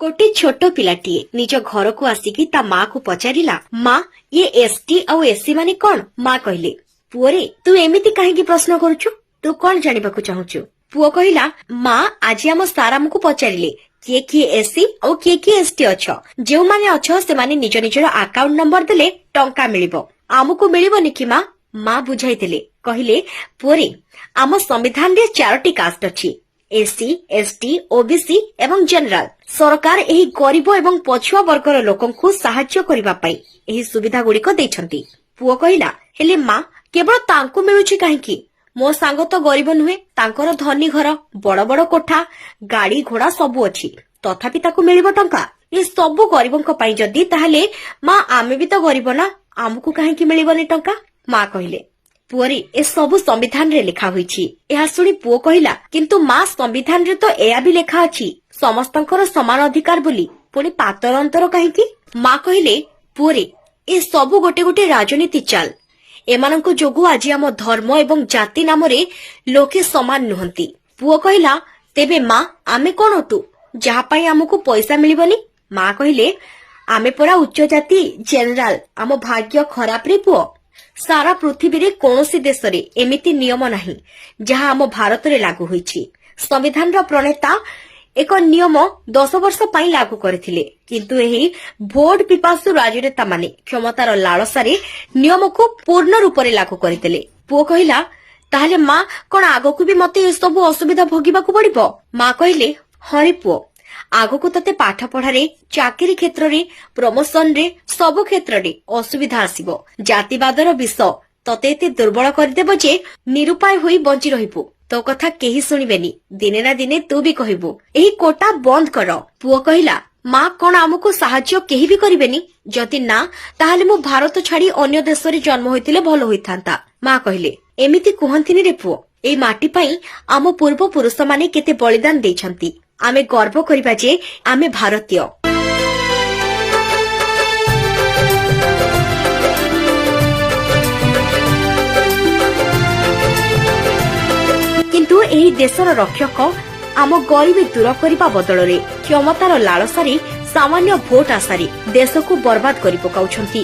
ଗୋଟେ ଛୋଟ ପିଲାଟିଏ ନିଜ ଘରକୁ ଆସିକି ତା ମାକୁ ପଚାରିଲା, ମା, ଇଏ ଏସଟି ଆଉ ଏସସି ମାନେ କଣ? ମା କହିଲେ, ପୁଅରେ, ତୁ ଏମିତି କାହିଁକି ପ୍ରଶ୍ନ କରୁଛୁ? ତୁ କଣ ଜାଣିବାକୁ ଚାହୁଁଛୁ? ପୁଅ କହିଲା, ମା, ଆଜି ଆମ ସାର୍ ଆମକୁ ପଚାରିଲେ କିଏ କିଏ ଏସସି ଆଉ କିଏ କିଏ ଏସଟି ଅଛ। ଯେଉଁମାନେ ଅଛ ସେମାନେ ନିଜ ନିଜର ଆକାଉଣ୍ଟ ନମ୍ବର ଦେଲେ ଟଙ୍କା ମିଳିବ। ଆମକୁ ମିଳିବନି କି ମା? ମା ବୁଝାଇଥିଲେ, କହିଲେ, ପୁଅରେ, ଆମ ସମ୍ବିଧାନରେ ଚାରୋଟି କାଷ୍ଟ ଅଛି, ଏସସି, ଏସଟି, ଓବିସି ଏବଂ ଜେନେରାଲ। ସରକାର ଏହି ଗରିବ ଏବଂ ପଛୁଆ ବର୍ଗର ଲୋକଙ୍କୁ ସାହାଯ୍ୟ କରିବା ପାଇଁ ଏହି ସୁବିଧା ଗୁଡିକ ଦେଇଛନ୍ତି। ପୁଅ କହିଲା, ହେଲେ ମା, କେବଳ ତାଙ୍କୁ ମିଳୁଛି କାହିଁକି? ମୋ ସାଙ୍ଗ ତ ଗରିବ ନୁହେଁ, ତାଙ୍କର ଧନୀ ଘର, ବଡ ବଡ କୋଠା, ଗାଡି ଘୋଡା ସବୁ ଅଛି, ତଥାପି ତାକୁ ମିଳିବ ଟଙ୍କା। ଏ ସବୁ ଗରିବଙ୍କ ପାଇଁ ଯଦି, ତାହେଲେ ମା, ଆମେ ବି ତ ଗରିବ ନା, ଆମକୁ କାହିଁକି ମିଳିବନି ଟଙ୍କା? ମା କହିଲେ, ପୁଅରେ, ଏ ସବୁ ସମ୍ବିଧାନରେ ଲେଖା ହୋଇଛି। ଏହା ଶୁଣି ପୁଅ କହିଲା, କିନ୍ତୁ ମା, ସମ୍ବିଧାନରେ ତ ଏହା ବି ଲେଖା ଅଛି ସମସ୍ତଙ୍କର ସମାନ ଅଧିକାର ବୋଲି, ପୁଣି ପାତର ଅନ୍ତର କାହିଁକି? ମା କହିଲେ, ପୁଅରେ, ଏ ସବୁ ଗୋଟେ ଗୋଟେ ରାଜନୀତି ଚାଲ। ଏମାନଙ୍କ ଯୋଗୁ ଆଜି ଆମ ଧର୍ମ ଏବଂ ଜାତି ନାମରେ ଲୋକେ ସମାନ ନୁହନ୍ତି। ପୁଅ କହିଲା, ତେବେ ମା, ଆମେ କଣ ଅଟୁ ଯାହା ପାଇଁ ଆମକୁ ପଇସା ମିଳିବନି? ମା କହିଲେ, ଆମେ ପରା ଉଚ୍ଚ ଜାତି, ଜେନେରାଲ। ଆମ ଭାଗ୍ୟ ଖରାପରେ ପୁଅ। ସାରା ପୃଥିବୀରେ କୌଣସି ଦେଶରେ ଏମିତି ନିୟମ ନାହିଁ ଯାହା ଆମ ଭାରତରେ ଲାଗୁ ହୋଇଛି। ସମ୍ବିଧାନର ପ୍ରଣେତା ଏକ ନିୟମ 10 ବର୍ଷ ପାଇଁ ଲାଗୁ କରିଥିଲେ, କିନ୍ତୁ ଏହି ଭୋଟ ପିପାସୁ ରାଜନେତାମାନେ କ୍ଷମତାର ଲାଳସାରେ ନିୟମକୁ ପୂର୍ଣ୍ଣ ରୂପରେ ଲାଗୁ କରିଦେଲେ। ପୁଅ କହିଲା, ତାହେଲେ ମା, କଣ ଆଗକୁ ବି ମତେ ଏସବୁ ଅସୁବିଧା ଭୋଗିବାକୁ ପଡିବ? ମା କହିଲେ, ହଁ ରେ ପୁଅ, ଆଗକୁ ତତେ ପାଠ ପଢାରେ, ଚାକିରି କ୍ଷେତ୍ରରେ, ପ୍ରମୋସନରେ, ସବୁ କ୍ଷେତ୍ରରେ ଅସୁବିଧା ଆସିବ। ଜାତିବାଦର ବିଷ ତତେ ଏତେ ଦୁର୍ବଳ କରିଦେବ ଯେ ନିରୁପାୟ ହୋଇ ବଞ୍ଚି ରହିବୁ। ତୋ କଥା କେହି ଶୁଣିବେନି। ଦିନେ ନା ଦିନେ ତୁ ବି କହିବୁ, ଏହି କୋଟା ବନ୍ଦ କର। ପୁଅ କହିଲା, ମା, କଣ ଆମକୁ ସାହାଯ୍ୟ କେହି ବି କରିବେନି? ଯଦି ନା, ତାହେଲେ ମୁଁ ଭାରତ ଛାଡି ଅନ୍ୟ ଦେଶରେ ଜନ୍ମ ହୋଇଥିଲେ ଭଲ ହୋଇଥାନ୍ତା। ମା କହିଲେ, ଏମିତି କୁହନ୍ତିନି ରେ ପୁଅ। ଏଇ ମାଟି ପାଇଁ ଆମ ପୂର୍ବ ପୁରୁଷମାନେ କେତେ ବଳିଦାନ ଦେଇଛନ୍ତି। ଆମେ ଗର୍ବ କରିବା ଯେ ଆମେ ଭାରତୀୟ। କିନ୍ତୁ ଏହି ଦେଶର ରକ୍ଷକ ଆମ ଗରିବୀ ଦୂର କରିବା ବଦଳରେ କ୍ଷମତାର ଲାଳସାରେ, ସାମାନ୍ୟ ଭୋଟ ଆଶାରେ ଦେଶକୁ ବର୍ବାଦ କରି ପକାଉଛନ୍ତି।